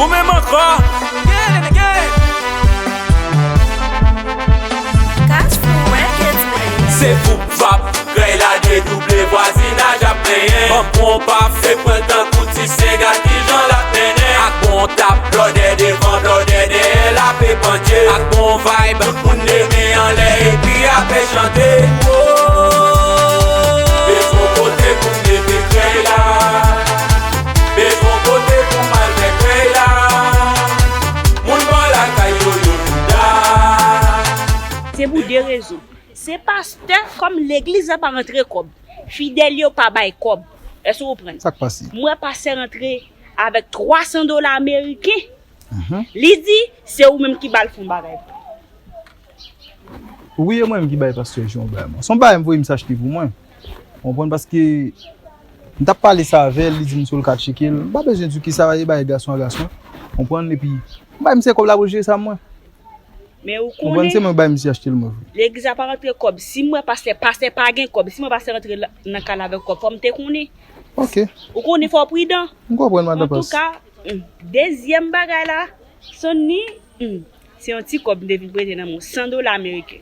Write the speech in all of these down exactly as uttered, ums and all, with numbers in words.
Nou menm ankò. Cash Flow Records, baby. Se voup vap, krèy la dedouble, vwazinaj ap plenyen. Ban m pran w pa fè pran l tankou ti senga, kijan l ap mennen. Ak bon tap, blòdè devan, blòdè dèyè, l ap epanye. Ak bon vibe, tout moun leve anlè epi ap chante. Woy! Bezwen kote pou m leve krèy la. Bezwen kote pou m al fè krèy la. Moun bò lakay yo, yo chouda. Se pou de rezon. Se pastè, kòm legliz la pa rantre kòb, fidèl yo pa bay kòb. Èske w konprann? Sa k pase? M wè pastè rantre avèk twa san dola ameriken. Mhm. Li di, se ou menm ki ba l fè yon bagay. Wi, e mwen menm ki bay pastè Jean bagay mwen. Se yon bagay m voye misye achte pou mwen. Ou konprann? Paske m t ap pale sa avè l, li di m si l ka tcheke l. M pa bezwen di w kisa e bagay gason a gason. Ou konprann? Epi, m bay misye kòb la pou l jere sa mwen. Men ou konprann, se mwen bay misye achte l mwen vre. Legliz la pa rantre kòb. Si m wè pastè, pastè pa gen kòb. Si m wè pastè rantre la, nan kay la avèk kòb, fò m te konnen. Ok. Ou konnen fò w pridan. M konprann, madan Pas. Antouka, hmm, dezyèm bagay la, Sonny, hmm, se yon ti kòb m te vin prete nan men w, san dola ameriken.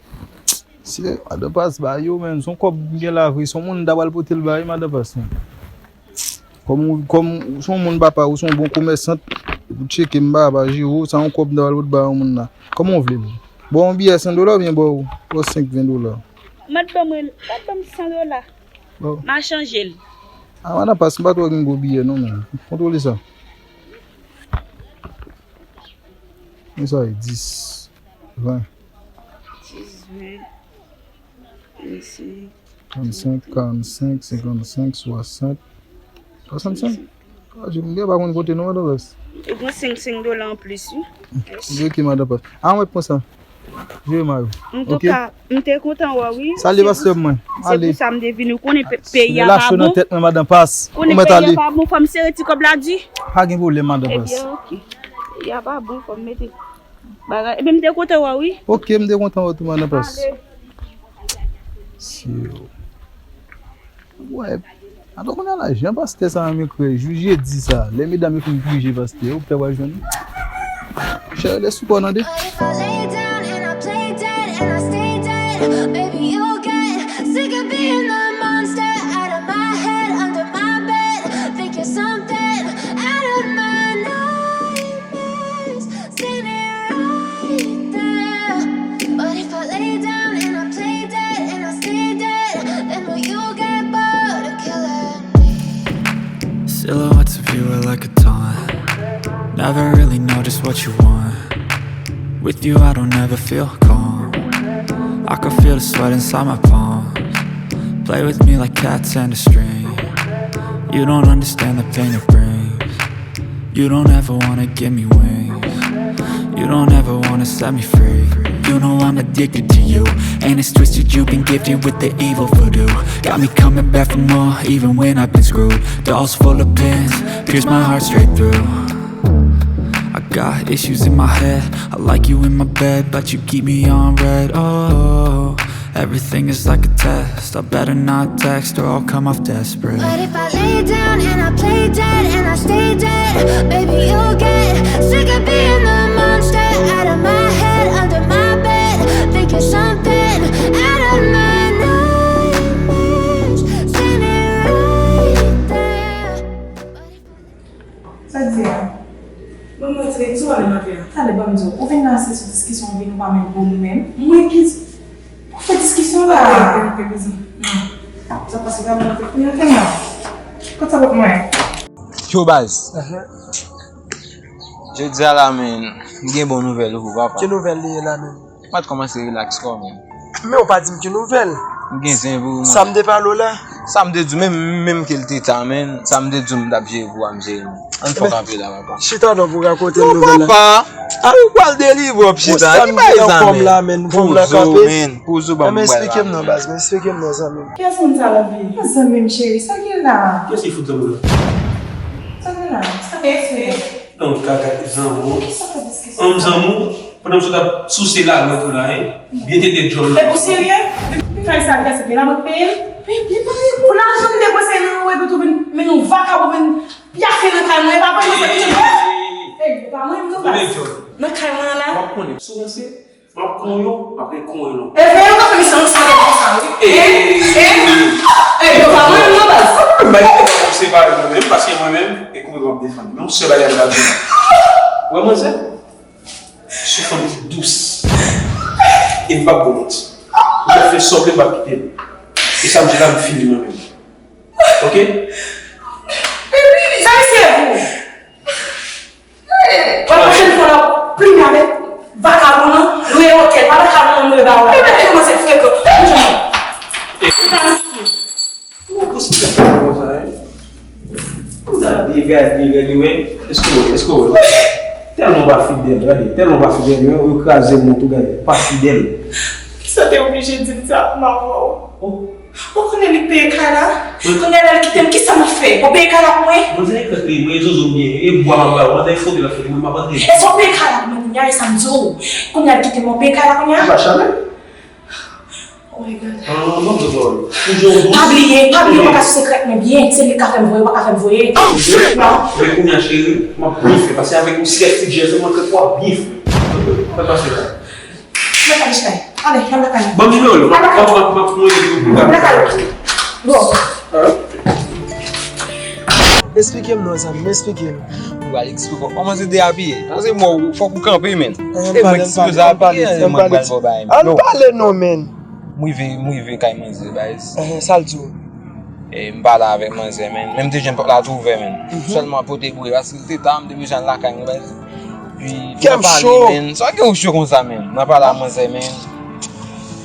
Se madan Pas ba yo, men, se yon kòb m gen la vre, se yon moun m ta pral pote l ba, wi, madan Pas, men. Kòm ou, kòm ou se yon moun papa, ou se yon bon komèsant, ou tcheke m ba, pa jere w, sa yon kòb m ta pral pot ba yon moun la. Kòman w vle l? Ba w yon biyè san dola oubyen ba w, ba w senk, ven dola? Mèt ban mwen, mèt ban m san dola. Bon. M a chanje l. A, madan Pas, m pa twò gen gwo biyè non, men. Kontwole sa. Men sa e dis, ven. Dis, ven. Vennsenk. Trannsenk, karannsenk, senkannsenk, swasant. Swasannsenk? Adje, m gen pa konn konte non, madan Pas. Ou pran senk, senk dola anplis, wi. Ok, madan Pas. A, mwen pran sa. Jere mayo. Antouka, m te kontan wè w, wi. Salye pastè mwen. Se pou sa m te vin, ou konnen pe-, peyi a pa bon. Konnen peyi a pa bon, fò m sere ti kòb la di. Pa gen pwoblèm, madan Pas. Ebyen, ok. Peyi a pa bon, fò m mete bagay. Ebyen, m te kontan wè w, wi. Ok, m te kontan wè w tou, madan Pas. Ale. Si yo. Wè, atò kounye a la, jan pastè sa menm yo kreye, jou jedi sa, lè medam yo fin prije pastè, ou pè pral jwenn li. Chè, rele sou kò w tande. But if I lay down and I play dead and I stay dead, baby, you'll get sick of being the monster out of my head, under my bed. Think you're something out of my nightmares. Standing right there. But if I lay down and I play dead and I stay dead, then will you get bored of killing me? Silhouettes of you are like a taunt. Never really know just what you want. With you, I don't ever feel calm. I can feel the sweat inside my palms. Play with me like cats and a string. You don't understand the pain it brings. You don't ever wanna give me wings. You don't ever wanna set me free. You know I'm addicted to you. And it's twisted, you've been gifted with the evil voodoo. Got me coming back for more, even when I've been screwed. Dolls full of pins, pierce my heart straight through. I got issues in my head. I like you in my bed, but you keep me on red. Oh, everything is like a test. I better not text or I'll come off desperate. But if I lay down and I play dead and I stay dead, baby, you'll get sick of being the monster out of my head, under my bed. Think you're something out of my nightmares, standing right there. But if I Sa di a? Mwen, mwen, se, se ou menm atè a. Talè, ban m di w, ou vin la se sou diskisyon, ou vin ou pa menm bon nou menm. Mwen ki, ou fè diskisyon la. Ok, ok, ok, bezwen. Non. Sa pase ka mwen fè kounya, kounya. Kot sa pot mwen? Yo, baz. Aha. Jodi a la, men, m gen bon nouvèl pou ou, papa. Ki nouvèl li ye la, men? M pa t kòmanse rilaks kò, men. Men ou pa di m ki nouvèl. M gen zen pou ou, man. Sa m te pale w la? Sa m te di w, menm, menm ke l te ta, men. Sa m te di w, m t ap jere pou w a, m jere, men. Ann fè kanpe la, papa. Chita non pou w rakonte m nouvèl la. Non, papa. A, ou pral delivre w ap chita. Ki bay zanmi? Pou sa m gen nan kò m la, men. Pou m nan kanpe. Poze w, men. Poze w, ban m pral la. Esplike m non, baz, men. Esplike m non, zanmi m. Kiyès moun sa, Lanvi? Zanmi m cheri, sa gen la? Kiyès ki fout zanmi w la? Sa gen la? Sa gen la? Non, kaka zanmi w. Kisa fè diskisyon? Zanmi w, pandan m sot ap souse lalwèt ou la, hein? Byen tete djòl. Men ou serye? Depi kay sa l kase, men la mwen k peye l? Men byen pale pou lajan m depanse nan ou epi tou vin, men nou vakabon vin pyafe nan kay mwen, e pa vre, mwen se pitit mwen. Ey, yo pa mwen, non, baz. Nan kay mwen an la. W ap konnen. Si w ranse, m ap konn yo, m ap rekonn yo. E vre, yo ka fè misye ansanm konsa, wi. E, e, e, yo pa mwen, non, baz. M pa gen pwoblèm, m separe mwen menm, paske mwen menm, e koupe m ap defann. Men yon sèl bagay m ka di w. Wè manzè? Se yon fanm ki dous. E m p ap ba w manti. Ou ka fè sa w vle, m p ap kite l. E sa m di la, m fini mwen menm. Ok? Sa misye ye pou? Bon, pwochèn fwa la, plim avèk vakabon nan, lwe otèl, pa vakabon nan lwe ba ou la. Epi kòmanse frekan. Ou konsidere sa konsa, hein? Ou ta gade, gade, gade, wè. Èske w wè, èske w wè? Tèlman w pa fidèl, gade, tèlman w pa fidèl, men ou kraze mwen tou, gade, pa fidèl. Kisa te oblije di m sa pou m ap wè w? Ou konnen li peye kay la? Kounye a lè l kite m, kisa m ap fè? Ou peye kay la pou mwen? Manzè, e kòk li, mwen, e zozo m ye, e bwa m ap ba ou, manzè, e fote l ap fè, mwen, m ap antre. E sa w peye kay la pou mwen kounye a, e sa m di w? Kounye a l kite m, ou peye kay la kounye a? Ou pa chale? Oh my God. Ah, bon, bon, bon. Ou jwe w dous. Pa bliye, pa bliye, ou pa ka sou sekrè mwen byen. Se li k ka fè m voye, ou pa ka fè m voye. Non. Men kounye a, cheri, m ap byen fè, paske avèk yon sèl ti jès, mwen kwè w ap byen fè. Fè pase la. Mwen pa jis la. Ale, al lakay mwen. Ban m nimewo l. M ap, m ap, m ap, m ap mwen pou ta. Lakay mwen. Bon. Hein? Esplike m non, zanmi m, esplike m. Mwen pral eksplike w. Kòman se deyapiye? Sa se mò, fòk ou kanpe, men. Eh, e mwen ki sipoze apiye, mwen pral ba w bay. Ann pale non, men. M rive, m rive kay manzè, baz. Eh, sa l di w? E m pale avèk manzè, men. Men m te jwenn pòt la tou ouvè, men. Sèlman pote bouyi, paske l te ta, m te bezwen al lakay mwen, baz. Epi, kè m cho, men. Sa gen ou cho konsa, men? M pral pale a manzè, men.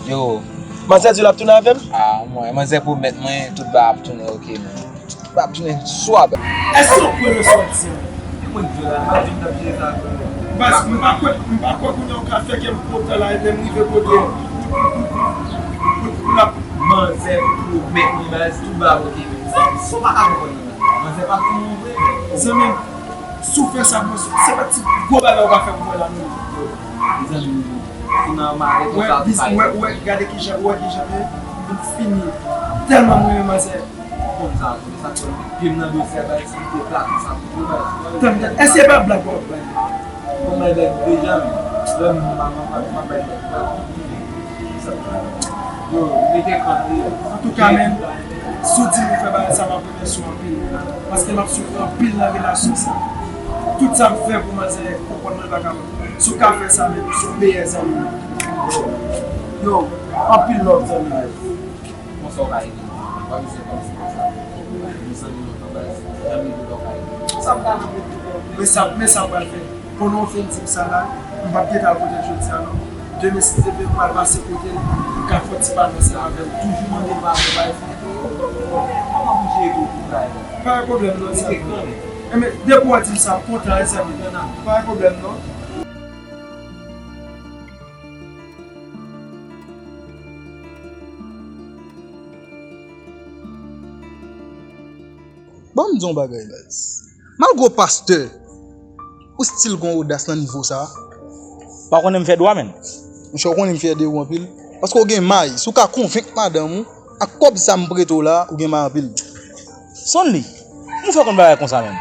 Yo. Manzè di l ap tounen avè m? Ah, mwen, manzè pwomèt mwen, tout bagay ap tounen oke, men. Tout bagay ap tounen swa, baz. Èske w kwè nan sa w ap di a? E mwen k di w la, m ap vin t ap jere sa avè w. Baz, m pa kwè, m pa kwè kounye a w ka fè kè m kontan la, lè m rive kote w. Pou, pou, pou, pou l ap manzè pwomèt mwen, baz, tout bagay oke, men. Sa, sa w pa ka konprann nan la. Manzè pa konn mwen vre. Zanmi m, si w fè sa pou mwen, se pa ti gwo bagay ou ka fè pou mwen la, non. Mezanmi, ou nan mare konsa, ou wè, ou wè, gade kijan, ou wè kijan, men, m fini. Tèlman m renmen manzè. Ou konn sa, ou konn sa, konn pye m nan dosye a, bay si m te plake sa pou ou, bay. Tann, tann, èske se pa blag w ap bay? Bon, bay blag deja, men. Lè m, m, m, m, m ap bay blag. Yo, mete kran, yo. Antouka, men, si w di m fè bagay sa, m ap remersi w anpil. Paske m ap soufri anpil nan relasyon sa. Tout sa m fè pou manzè konprann mwen pa kapab. Si w ka fè sa, men, se yon meyè zanmi m. Yo, anpil love, zanmi m. Konsa w ka ede m. W ap eseye kòmanse konsa. Nou zanmi lontan, baz. Janm ede w ka ede m. Sa m ka nan men sa, men sa m pral fè. Konnen w fin di m sa la, m p ap gentan al kote l jodi a non. Demen si Dye vle m pral pase kote l, m ka fè yon ti pale ansanm avè l. Toujou mande m pale, baz. Kòman pou jere tout bagay la? Pa gen pwoblèm non, zanmi. Enben, depi w di m sa, m kontan, wi, zanmi. Pa gen pwoblèm non. Ban m di w yon bagay, baz. Malgre w pastè, ou still gen yon odas nan nivo sa a. Pa konnen m fè dwa, menn. Monchè, ou konnen m fyè de ou anpil. Paske ou gen may. Si w ka konvenk madanm ou, ak kòb sa m prete w la, ou gen may anpil. Sonly, kòman w fè konn bagay konsa menm?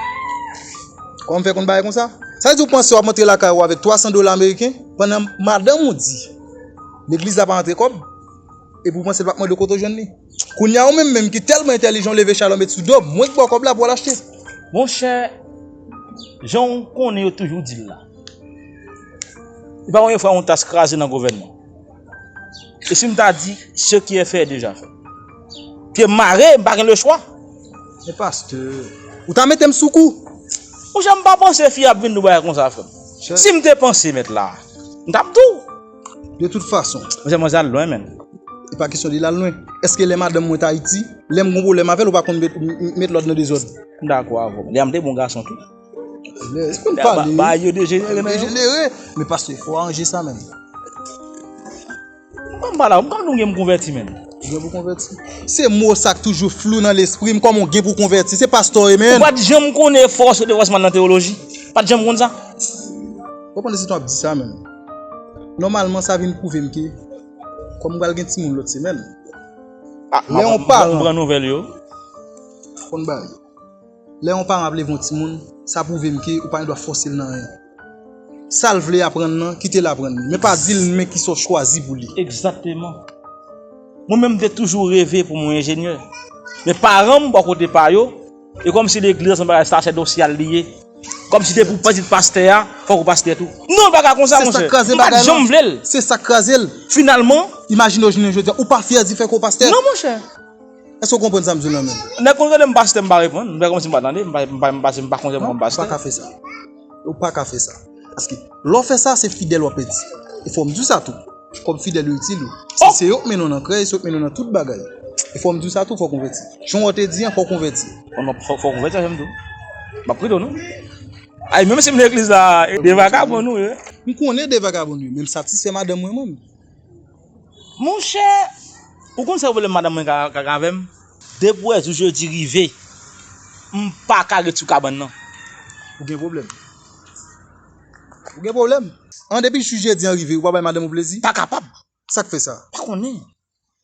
Kòman m fè konn bagay konsa? Sa vle di w panse w ap antre lakay ou avèk twa san dola ameriken, pandan madanm ou di legliz la pa rantre kòb, epi w panse l p ap mande w kote w jwenn li? Kounye a ou menm menm ki tèlman entèlijan, w leve chalè w met sou do m, mwen k ba w kòb la pou w al achte. Monchè, jan w konnen yo toujou di l la. Li pa premye fwa yon tas kraze nan gouvènman. E si m ta di, ce qui est fait est déjà fait. Pye m mare, m pa gen lechwa. Men pastè, ou ta mete m sou kou. Monchè, m pa panse fi ap vin di w bagay konsa, frè m. Si m te panse, mèt la, m t ap di w. De tout fason. Monchè, manzè al lwen, menn. E pa kesyon de l al lwen. Èske lè madanm mwen t Ayiti, lè m gon pwoblèm avè l, ou pa konn met, m, m, met lòd nan dezòd? M dakò avè w. Lè a m te bon gason tou. Men, èske m pale? Ba, ba yo dejenere, men. Dejenere. Men pastè, fò w aranje sa, menn. Mwen m pa la, m konn ou gen m konvèti, menn. Ou gen pou konvèti? Se mo sa k toujou flou nan lespri m, kòman w gen pou konvèti? Se pastè w ye, menn. Ou pa t janm konnen fòs ou devòsman nan teyoloji? Pa t janm konn sa? Ou konprann se tan w ap di sa, menn. Nòmalman, sa vin pwouve m ke, kòm m pral gen timoun lòt semèn, lè yon paran pran nouvèl yo, konn bagay yo. Lè yon paran ap leve yon timoun, Sa pwouve m ke ou pa gen dwa fòse l nan anyen. Sa l vle aprann nan, kite l aprann li. Men pa di l men kisa w chwazi pou li. Egzakteman. Mwen menm, m te toujou reve pou mwen enjenyè. Men paran m, bò kote pa yo, e kòmsi legliz ansanm bagay sa, sèdosyal li ye. Kòmsi te pou pitit pastè a, fòk ou pastè tou. Non, l pa ka konsa, monchè. M pa t janm vle l. Se sa k kraze l. Finalman. Imajine w jounen jodi a, ou pa fyè di fè ke w pastè. Non, monchè. Èske w konprann sa m di w la menm? Nèg konn rele m pastè, m pa reponn. M fè kòmsi m pa tande, m pa, m pa, m pa, m pa konsidere m kòm pastè. Non, ou pa ka fè sa. Ou pa ka fè sa. Paske lè w fè sa, se fidèl w ap pèdi. E fò m di w sa tou. Kòm fidèl yo itil ou. Si se yo k mennen w nan krèy, se yo k mennen w nan tout bagay. E fò m di w sa tou, fò w konvèti. Jan w te di an, fò w konvèti. Fò, fò, fò w konvèti, sa m di w. M ap priye w, non? Ay, menm si m nan legliz la, de vagabon nou ye. M konnen de vagabon nou ye, men m satisfè madanm mwen, mwen. Monchè, ou konn sa pwoblèm madanm mwen ka, ka, ka avè m? Depi w wè jou jedi rive, m pa ka ret sou kabann nan. Ou gen pwoblèm. Ou gen pwoblèm. An, depi jou jedi an rive, ou pa bay madanm ou plezi? Pa kapab. Sa k fè sa? Pa konnen.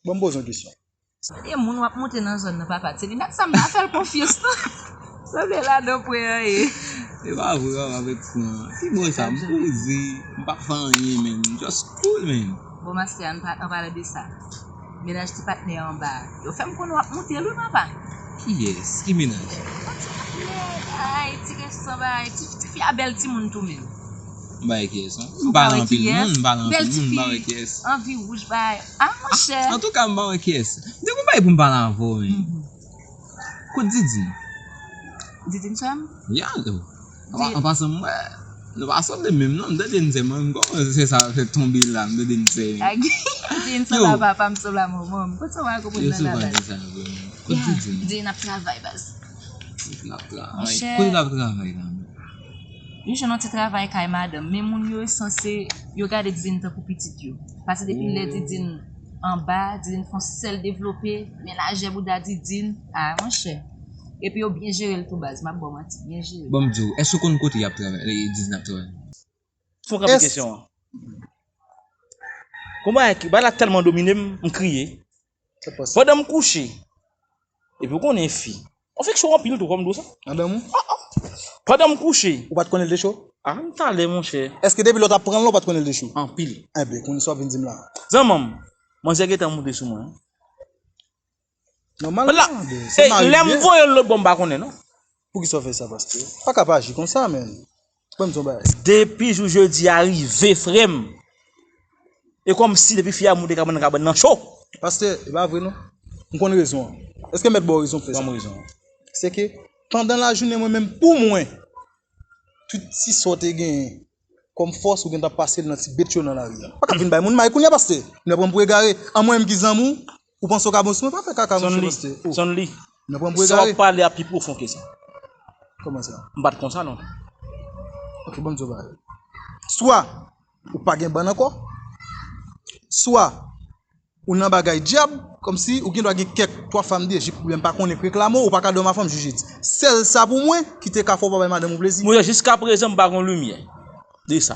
Bon, m poze yon kesyon. E moun w ap monte nan zòn nan, papa. Se li, nèg sa m pa fè l konfyans, non. Sanble ladan w pran anyen. E pa vre, papa, avèk fran. Ti bò sa, m poze, m pa fè anyen, man. M just cool, man. Bon, mastè, an pa-, an palan de sa, mennaj ti patnè anba a, yo fè m konnen w ap monte l, wi, papa. Kiyès? Ki mennaj? Yon ti patnè, ay, ti resan, bay, ti, ti fi a bèl timoun tou menm. M pa wè kiyès, non. M pale anpil moun, m pale anpil moun, m pa wè kiyès. Anvi wouj, bay. Ah, monchè. Antouka, m pa wè kiyès. Depi w bay pou m pale avè w, men. Kot Didine? Didine, frè m? Ya, yo. An, an pasan, m wè, nou pa sanble menm, non. M tande n sè mwen, m kòmanse sa, fè tonbe la, m tande n sè. Didine sanble a papa m, sanble a manman m. Kot sa w pa konprann nan laval? Yo souvan di sa, vrèman. Kot Didine? Didine ap travay, baz. Kote l ap travay? Kote l ap travay la menm? Li jwenn yon ti travay kay madanm, men moun yo sanse yo gade Didine tankou pitit yo. Paske depi lè Didine anba, Didine fè yon sèl devlope, men lajè bouda Didine, ah, monchè. Epi yo byen jere l tou, baz, m ap ba w manti, byen jere l. Bon, m di w, èske w konn kote y ap travay, eh, Didine ap travay? Fon kanpe kesyon an. Konba, bagay la tèlman domine m, m kriye. Sa k pase? Pandan m kouche, epi w konnen fi. Ou fèk cho anpil tou, fò m di w sa. Madanm ou? Ah, ah. Pandan m kouche. Ou pa t konnen l te cho? Ah, m talè, monchè. Èske depi lè w t ap pran l, ou pa t konnen l te cho? Anpil. Enben, kounye sa w vin di m la. Zanmanm, manzè gentan monte sou mwen. Nòmalman, se mari l ye. Lè m voye l lòt bò, m pa konnen, non. Poukisa w fè sa, pastè? Pa ka pa aji konsa, men. Ban m di yon bagay. Depi jou jedi a rive, frè m, e kòmsi depi fi a moute kabann nan, kabann nan cho. Pastè, e pa vre non. M konn rezon an. Èske m mèt ba w rezon pou fè sa? Ban m rezon an. Se ke, pandan lajounen, mwen menm, pou mwen, tout ti sa w te genyen kòm fòs, ou gentan pase l nan ti bèt yo nan lari a. Pa ka vin bay moun may kounye a, pastè. Ou pran m pou egare. An, mwen menm ki zanmi w, ou panse w ka bon sou mwen, pa fè kaka, monchè pastè. Sonly, Sonly, sa w ap pale a pi pwofon ke sa. Kòman sa? M pa t konsa, non. Ok, ban m di w bagay. Swa ou pa gen bann ankò, swa ou nan bagay dyab, kòmsi ou gen dwa gen kèk twa fanm de jip, oubyen m pa konnen k reklame w, ou pa ka dòmi a fanm jou jedi. Sèl sa pou mwen ki te ka fè w pa bay madanm ou plezi. Monchè, jiskaprezan m pa gen limyè de sa.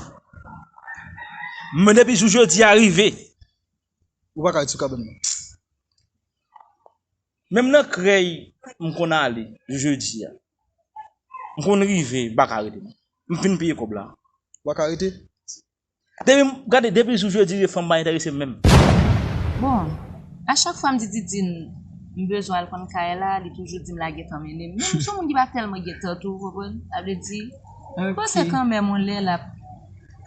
Men depi jou jedi a rive, ou pa ka ret sou kabann nan. Menm nan krèy, m konn ale, jou jedi a. M konn rive, m pa ka rete non. M fin peye kòb la. Ou pa ka rete? Depi m, gade, depi jou jedi rive, fanm pa enterese m menm. Bon, a chak fwa m di Didine m bezwen al konn kay la, li toujou di m l a gentan mennen m. Men m se yon moun ki pa tèlman gen tan tou, ou konprann? Sa vle di, m panse kanmenm yon lè l ap,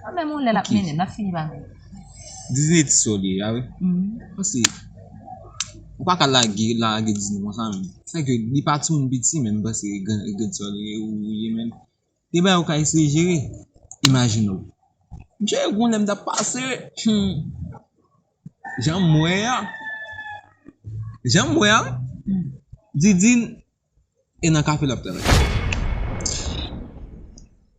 kanmenm yon lè l ap mennen m, l ap fini pa mennen m. Diznetis ou li ye a wi. Paske ou pa ka lage, lage Diznetis konsa menm. Sa ke li pa timoun piti menm, m panse gran, gran sè li ye ou ye menm. Gen bagay ou ka eseye jere. Imajine w. Misye gen yon lè m t ap pase, hmm, jan m wè a, jan m wè a, Didine e nan kafe l ap travay.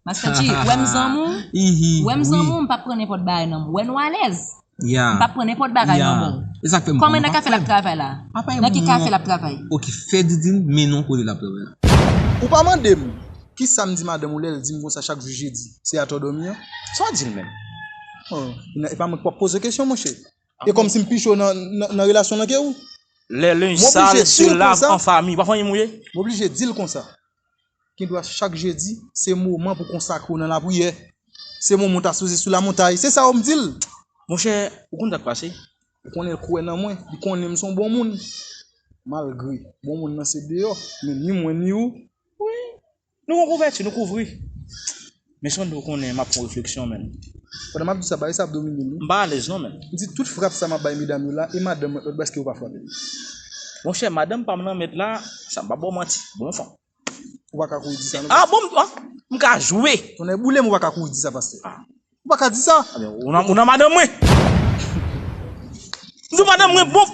Master G, wè m zanmi w, wè m zanmi w, m p ap pran nenpòt bagay nan men w. Wè nou alèz. M p ap pran nenpòt bagay nan men w. Kòman nan kafe l ap travay la? Nan ki kafe l ap travay? Ok, fè Didine mennen w kote l ap travay la. Ou pa mande m kisa m di madanm ou lè l di m konsa chak jou jedi se atò dòmi an? Sa w di l menm? Oh, e pa mwen k p ap poze kesyon, monchè. E kòmsi m pi cho nan, nan, nan relasyon nan ke ou? Les linges sales se lavent en famille. Pa fanmi m ou ye? M oblije di l konsa. Gen dwa chak jedi, se moman pou konsakre w nan lapriyè. Se moman w ta sipoze sou lamontay. Se sa yo m di l. Monchè, ou konn sa k pase? Ou konnen l kwè nan mwen, li konnen m se yon bon moun. Malgre bon moun nan se deyò, men ni mwen ni ou, wi, nou gon kouvèti, nou kouvri. Men se konn ou konnen m ap fè yon refleksyon, menn. Pandan m ap di sa, bagay sa ap domine m, wi. M pa alèz non, menn. M di tout frap sa m ap bay medam yo la, e madanm mwen lòt bò, èske ou pa frape l? Monchè, madanm pa m nan mèt la, sa m pa ba w manti, bon fanm. Ou pa ka kouri di sa, non. Ah, bon, ah, m ka jwe. Tonnè boule m, ou pa ka kouri di sa, pastè. Ah. Ou pa ka di sa. Ah, men, ou nan, ou nan madanm mwen. M di madanm mwen, bon.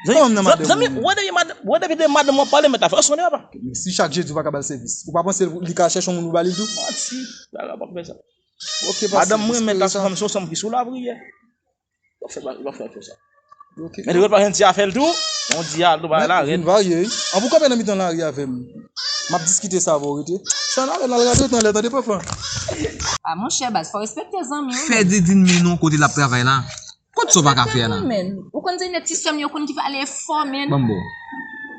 Kòman m nan madanm mwen? Zanmi, ou wè depi madanm, ou wè depi de madanm mwen pale, mèt la fè, sonde papa. Men si chak jedi ou pa ka ba l sèvis, ou pa panse li ka chèche yon moun pou ba li l tou? Manti, bagay pa fè sa. Ok, pastè, madanm mwen, mèt la se yon fanm, se yon fanm ki sou lapriyè. Yo fè ba-, yo fè, fè sa. Ok. Men depi pa janti afè l tou, yon di al tou bagay la rèd. Vin varye, wi. An pou kanpe nan mitan lari avè m. M ap diskite sa avè w, rete. Chanel, al rate tan lè, tande papa. Ah, monchè, baz, fò respekte zanmi w, fè Didine mennen w kote l ap travay la. Kot sa w pa ka fè la? Respekte l, menn. Ou konn se nèg ti sè m yo konn ki fè ale fò, menn. Ban m ba w.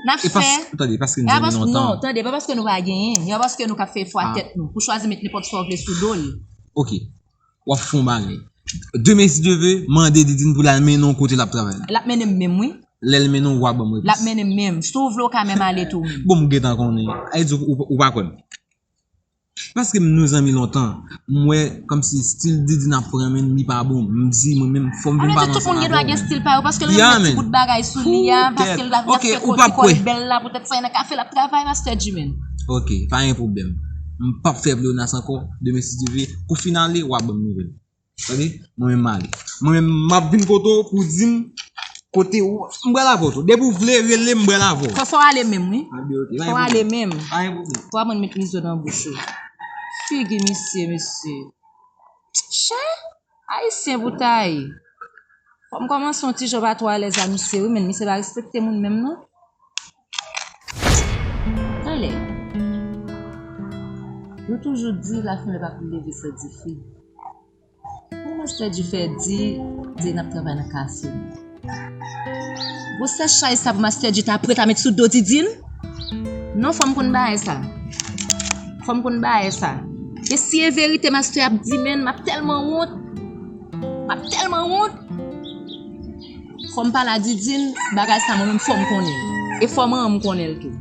N ap fè. Tande, paske nou zanmi lontan. Non, tande, pa paske nou pa genyen. E pa paske nou ka fè fò a tèt nou. Pou chwazi met nenpòt sa w vle sou do l. Ok. W ap fè yon bagay. Demen, si Dye ve, mande Didine pou l al mennen w kote l ap travay la. L ap mennen m menm, wi. Lè l mennen w, w a ban m repons. L ap mennen m menm. Si w vle, w ka menm ale tou, menm. Bon, m gentan konnen. Sa vle di ou, ou, ou pa kwè m. Paske m nou zanmi lontan. M wè kòmsi stil Didine ap pran, menn, li pa bon. M di, mwen menm, fò m vin pale ansanm avè w, menn. Sa vle di tout moun gen dwa gen stil pa yo, paske l renmen ti bout bagay sou li a, paske l ap fè kòl bèl la, poutèt sa, nan kafe l ap travay, Master G, menn. Ok, pa gen pwoblèm. M p ap fè pleyonas ankò. Demen, si Dye ve, kou fin ale, w a ban m nouvèl. Tande? Mwen menm m ale. Mwen menm m ap vin kote w pou w di m kote w, m pral avè w tou. Depi w vle rele m, m pral avè w. Fò, fò w ale menm, wi. Fò w ale menm. Pa gen pwoblèm. Fò w aprann met mizo nan bouch ou. Figi misye, mesye. Chè! Ayisyen boutay. Fò m kòmanse yon ti jan pa twò alèz a misye, wi, men misye pa respekte moun menm, non. Talè. Yo toujou di lafimen pa konn leve san dife. Kòman Master G fè di, di n ap travay nan kafe? Gwosès chay sa pou Master G ta prè ta met sou do Didine? Non, fò m konn bagay sa. Fò m konn bagay sa. E si e verite Master ap di, menn, m ap tèlman wont. M ap tèlman wont. Fò m pale a Didine, bagay sa mwen menm fò m konnen l. E fò manman m konnen l tou.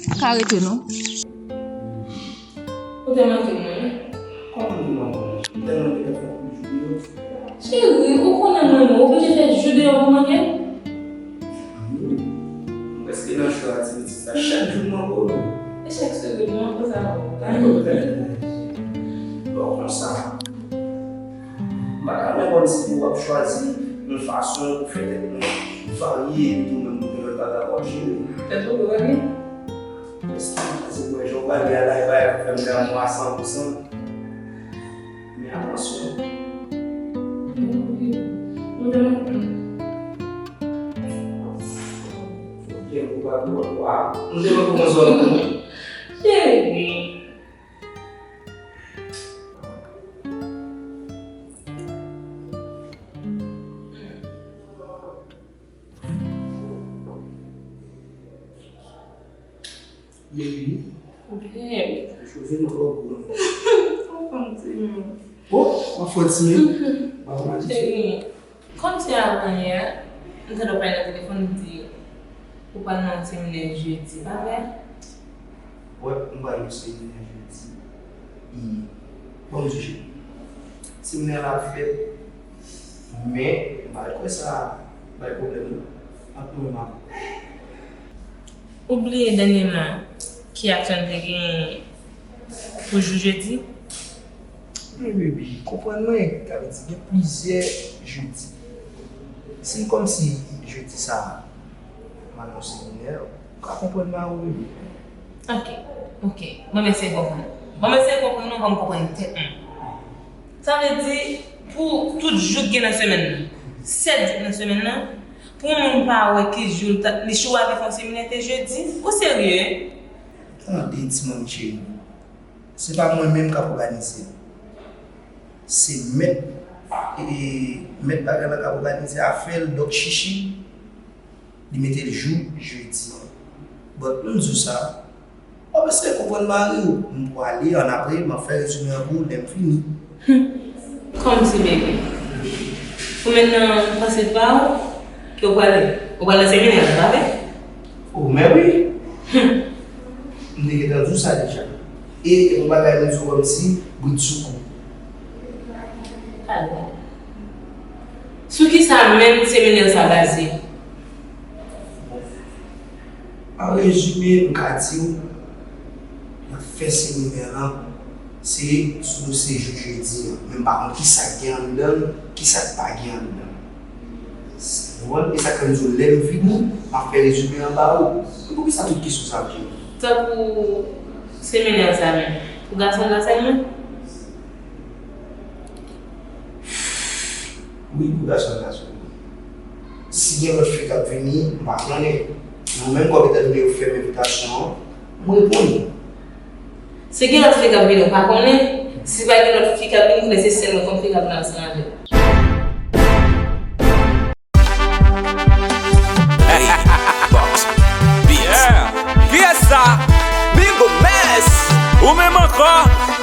Pa ka rete non. Ou te manke mwen, wi. Kòman m te manke w? M tèlman te fè fòk pou jou deyò. Cheri, ou konnen mwen, mwen oblije fè jou deyò pou manke m? Wi. M prèske nan cho a ti pitit sa. Chak jou m manke w, non. E chak semèn m manke w sa, bon. Bon, konsa. M pa ka menm konn si w ap chwazi yon fason pou fè tèt nou varye epi tou menm pou gen lòt bagay w ap jere. Tèt ou pou varye? Èske w panse mwen jan w pale a la, e pa fè m damou a san pou san? Men atansyon. Mwen te manke w. Fòk gen ou pa pou w a. Mwen te manke w konsa. Cheri. Baby. Babe. Cheve m twò gwo. Ou konn ti men. Oh, w ap fè ti men. Ba w manje. Cheri. Kòm se avanyè, m tande w pale nan telefòn, m di ou pral nan yon seminè jedi, pa vre? Wè, m pral yon seminè jedi. E, bon, m di, seminè la ap fèt, men m pa t kwè sa bay pwoblèm, non, ant mwen menm avè w. Ou bliye dènyèman ki aksyon n te genyen pou jou jedi? Men, baby, konprann mwen, sa vle di gen plizyè jedi. Si kòmsi jedi sa a, m al nan seminè, ou ka konprann mwen, baby. Ok, ok. Bon, m eseye konprann. Bon, m eseye konprann ou, bon, m konprann tèt mwen. Sa vle di, pou tout jou k gen nan semèn nan, sèt jou nan semèn nan, pou yon moun pa wè ki jou l ta, li chwazi fè yon seminè te jedi? Ou serye? Tande, ti manmi cheri. Se pa mwen menm k ap òganize l. Se mèt, e, mèt bagay la k ap òganize afè l, Dòk Chichi. Li mete l jou jedi. But, m di w sa, Ou bezwen konprann mari w. M pwale, annapre, m ap fè rezime an pou ou lè m fini. Kòmsi, baby. Ou menm nan panse pa ou, ke ou pwale, ou pwale nan seminè, pa vre? O, men wi. M te gentan di w sa deja. E yon bagay m di w kòmsi, bridsoukou. Sou kisa menm seminè sa baze? An rezime, m ka di w, n ap fè seminè lan, se sou dosye jou jedi an. Men m pa konn kisa k gen anndan l, kisa k pa gen anndan l. Ou konprann? E sa k fè m di w, lè m vini, m ap fè rezime an ba ou. Men poukisa tout kesyon sa ap vini? Tankou seminè sa menm, pou gason la sèlman? Wi, pou gason la sèlman. Si gen lòt fi k ap vini, m pa konnen. Men ou menm kòm etandone yo fè m envitasyon an, m reponn ou. Si gen lòt fi k ap vini, ou pa konnen. Si pa gen lòt fi k ap vini, konnen se sèl mwen kòm fi k ap vin ansanm avè w. Hey, Box Beats. Yeah. Kiyès sa? Bingo Mess. Ou menm ankò?